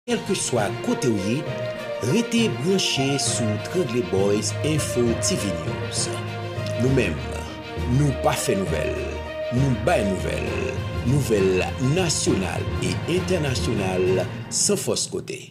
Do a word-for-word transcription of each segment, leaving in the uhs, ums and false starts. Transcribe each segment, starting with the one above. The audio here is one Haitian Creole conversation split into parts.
Kèlkeswa kote w ye, rete branche sou Trangle Boys Info T V News. Nou menm, nou pa fè nouvèl, nou bay nouvèl, nouvèl nasyonal e entènasyonal san fòs kote.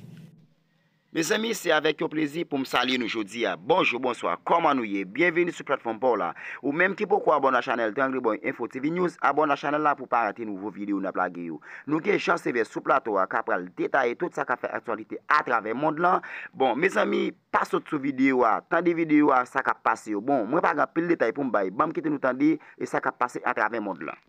Mezanmi, se avèk yon plezi pou m salye nou jodi a. Bonjou, bonswa, kòman nou ye? Byenveni sou platfòm pa w la. Ou menm ki poko abòne a chanèl Trangle Boy Info T V News, abòne a chanèl la pou w pa rate nouvo videyo n ap lage yo. Nou gen Jean Sévère sou plato a k ap pral detaye tout sa k ap fè aktyalite atravè mond lan. Bon, mezanmi, pa sot sou videyo a. Tande videyo a, sa k ap pase yo. Bon, mwen pa gen anpil detay pou m bay. Ban m kite nou tande e sa k ap pase atravè mond lan.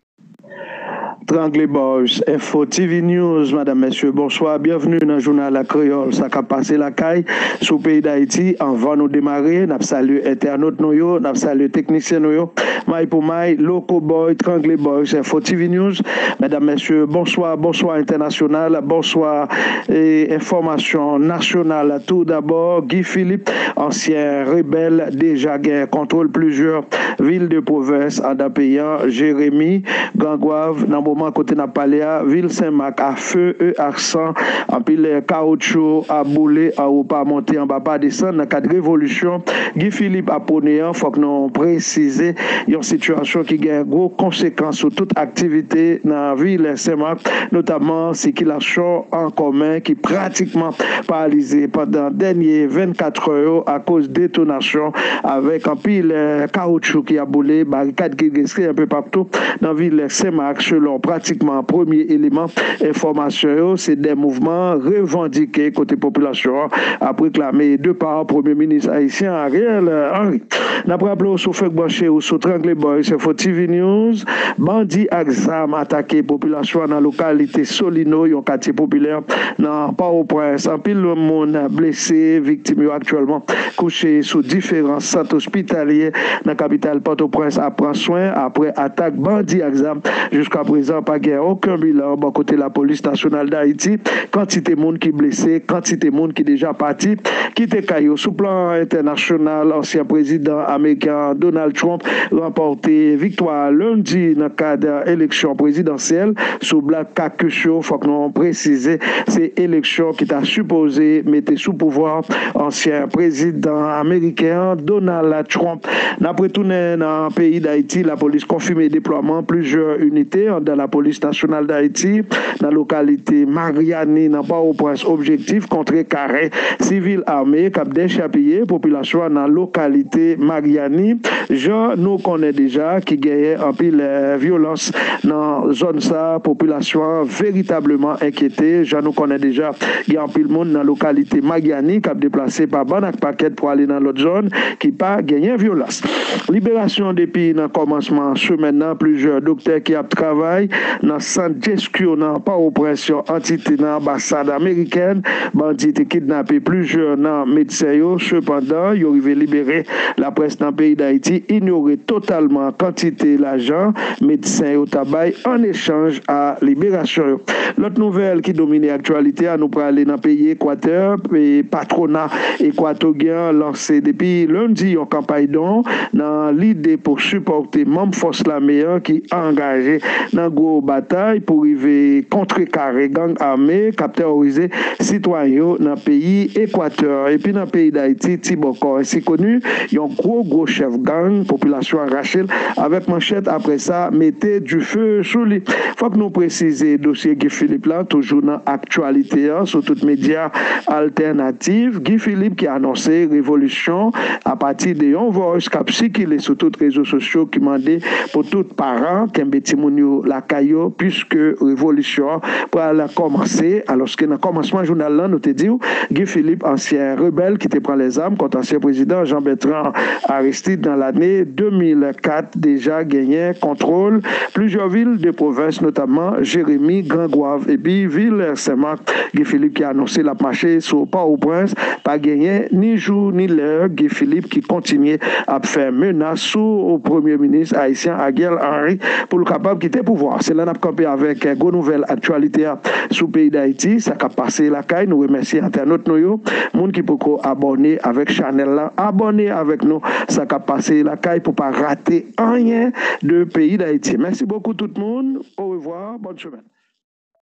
Trangle Boys Info T V News, madam, mesye, bonswa. Byenveni nan jounal a kreyòl, sa k ap pase lakay sou peyi Dayiti. Anvan nou demare, n ap salye entènot nou yo, n ap salye teknisyen nou yo. May pou may, Loco Boy, Trangle Boys Info T V News. Medam, mesye, bonswa, bonswa entènasyonal, bonswa, e enfòmasyon nasyonal. Tou dabò, Guy Philippe, ansyen rebèl, deja gen kontwòl plizyè vil de pwovens anndan peyi a, Jeremi, Grangwav, nan moman kote n ap pale a, vil Senmak a fe e a san, anpil kawoutchou ap boule, anwo pa monte, anba pa desann, nan kad revolisyon Guy Philippe ap pwone an. Fòk nou presize yon sitiyasyon ki gen gwo konsekans sou tout aktivite nan vil Senmak, notamman sikilasyon an kòmè ki pratikman paralize pandan dènye vennkat è yo akoz detonasyon avèk anpil, eh, kawoutchou ki ap boule, barikad ki drese enpe patou nan vil Senmak, selon pratikman premye eleman enfòmasyon yo. Se de mouvman revandike kote popilasyon an ap reklame depa premye minis ayisyen Ariel Henry. N ap raple w, si w fèk branche w sou Trangle Boys Info T V News, bandi ak zam atake popilasyon an nan lokalite Solino, yon katye popilè nan Pòtoprens. Anpil moun blese, viktim yo aktyèlman kouche sou diferan sant ospitalye nan kapital Pòtoprens ap pran swen apre atak bandi ak zam. Jiska prezan, pa gen okenn bilan bò kote Lapolis Nasyonal Dayiti. Kantite moun ki blese, kantite moun ki deja pati kite kay yo. Sou plan entènasyonal, ansyen prezidan ameriken an, Donald Trump, ranpòte viktwa a lendi nan kad eleksyon prezidansyèl sou Black Caucus yo. Fòk nou presize, se eleksyon ki ta sipoze mete sou pouvwa ansyen prezidan ameriken an, Donald Trump. N ap retounen nan peyi Dayiti. Lapolis konfime deplwaman plizyè inite anndan Lapolis Nasyonal Dayiti nan lokalite Maryani, nan Pòtoprens. Objektif, kontrekare sivil ame k ap dechapiye popilasyon an nan lokalite Maryani. Jan nou konnen deja, ki genyen anpil, eh, vyolans nan zòn sa a, popilasyon an veritableman enkyete. Jan nou konnen deja, gen anpil moun nan lokalite Maryani k ap deplase pa bann ak pakèt pou ale nan lòt zòn ki pa genyen vyolans. Liberasyon, depi nan kòmansman semèn nan, plizyè doktè ki ap travay nan sant Jesco nan Pòtoprens, yon antite nan anbasad amerikèn. Bandi te kidnape plizyè nan medsen yo, sepandan, yo rive libere. Laprès nan peyi Dayiti inyore totalman kantite lajan medsen yo ta bay an echanj a liberasyon yo. Lòt nouvèl ki domine aktyalite a, nou prale nan peyi Ekwatè. E patwona ekwatoryen an lanse depi lendi yon kanpay don nan lide pou sipòte manm fòs lame an ki angaje nan gwo batay pou rive kontrekare gang ame k ap tèworize sitwayen yo nan peyi Ekwatè. Epi nan peyi Dayiti, Ti Bòkò, ensi koni, yon gwo, gwo chèf gang, popilasyon an rache l avèk manchèt, apre sa, mete dife sou li. Fòk nou presize dosye Guy Philippe la, toujou nan aktyalite an, sou tout medya altènatif. Guy Philippe ki anonse revolisyon apati de yon voice k ap sikile sou tout rezo sosyo ki mande pou tout paran kenbe timoun yo lakay yo, piske revolisyon an pral kòmanse. Alòske nan kòmansman jounal lan, nou te di w, Guy Philippe, ansyen rebèl ki te pran lèzam kont ansyen prezidan Jean Bertrand Aristide nan lane de mil kat, deja genyen kontwòl plizyè vil de pwovens, notamman Jeremi, Grangwav epi vil Senmak. Guy Philippe ki anonse l ap mache sou Pòtoprens, pa genyen ni jou ni lè. Guy Philippe ki kontinye ap fè menas sou premye minis ayisyen Ariel Henry pou l kapab kite pouvwa a. Se la n ap kanpe avèk gwo nouvèl aktyalite a sou peyi Dayiti, sa k ap pase lakay. Nou remèsye entènot nou yo, moun ki poko abòne avèk chanèl la, abòne avèk nou, sa k ap pase lakay, pou pa rate anyen de peyi Dayiti. Mèsi bokou tout moun. Orevwa, bòn semèn.